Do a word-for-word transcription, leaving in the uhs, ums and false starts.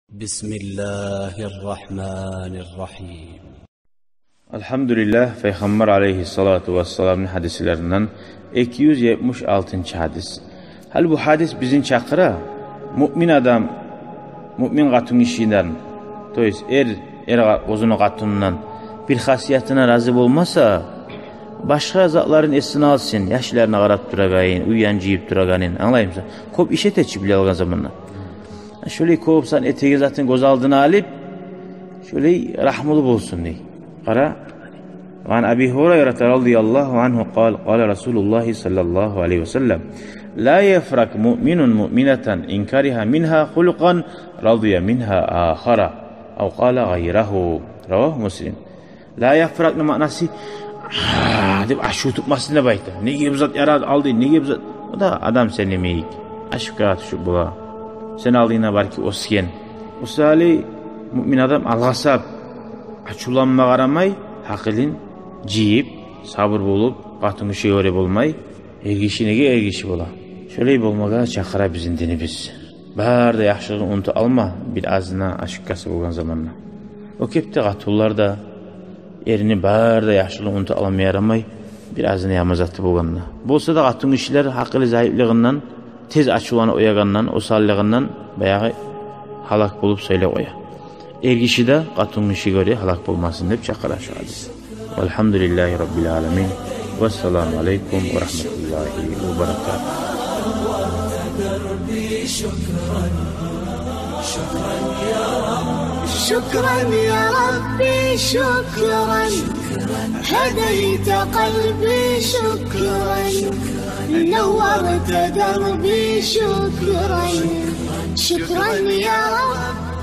بسم الله الرحمن الرحيم. Алгьамдулиллагь, Пайхаммар алайгьиссалату вассаламны гьадислеринден эки юз етмиш алтынчы гьадис. Гьали бу гьадис бизин чакъыра, муъмин адам, муъмин къатынгишиден, то есть эр, эр къа-, оьзюню къатынындан бир хасиятына рази болмаса, башгъа затларын эсине алсын, яшларына къарап турагъанын, уьйню жыйып турагъанын, англаймысан? Кёп иш эте чи биле алгъан заманда. Шолай кёп сан этеген затын гёз алдына алып, шолай рагьмулу болсун дей. Къара. وعن أبي هريرة رضي الله عنه قال: قال رسول الله صلى الله عليه وسلم: لا يفرق مؤمن مؤمنة إن كره منها خلقا رضي منها آخر، أو قال غيره. رواه مسلم. «Ла яфракъ»ны маънасы, «Гьа», деп ачув тутмасын деп айта. «Неге бу зат ярады алды, неге бу зат?» О да адам сен йимик ачувгъа тюшюп бола. Сен алдынгда бар ки оьсген. О саялы муъмин адам алгъасап, ачувланма къарамай, гьакъылын жыйып, сабур болуп, къатынгишиге гёре болмай, эргиши неге эргиши бола. Шолай болмагъа чакъыра бизин динибиз. Бары да яхшылыгъын унутуп алма, бир азына ошибкасы болгъан заманда. О кепде къатынлар да, эрини бары да яхшылыгъын унутуп алма ярамай, бир азына яман заты болгъанда. Болса да къатынгишилер гьакъылы зайыплыгъындан, тез ачувланып къоягъандан, осаллыгъындан баягъы гьалак болуп сайлап къоя. Эргиши де къатынгишиге гёре гьалак болмасын деп чакъыра шу гьадис. والحمد لله رب العالمين. والسلام عليكم ورحمة الله وبركاته. شكرا يا ربي، شكرا، هديت قلبي، شكرا، نورت دربي، شكرا، شكرا يا رب.